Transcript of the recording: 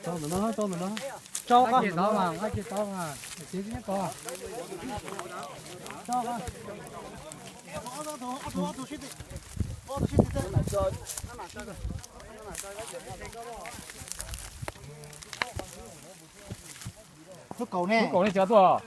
Tso ntawm no, tso ntawm no. Tso koj ntawm no, koj tsis tau mas, txiv neb koj. Tso koj. Lub kaus ne, lub kaus ne tsis tuaj.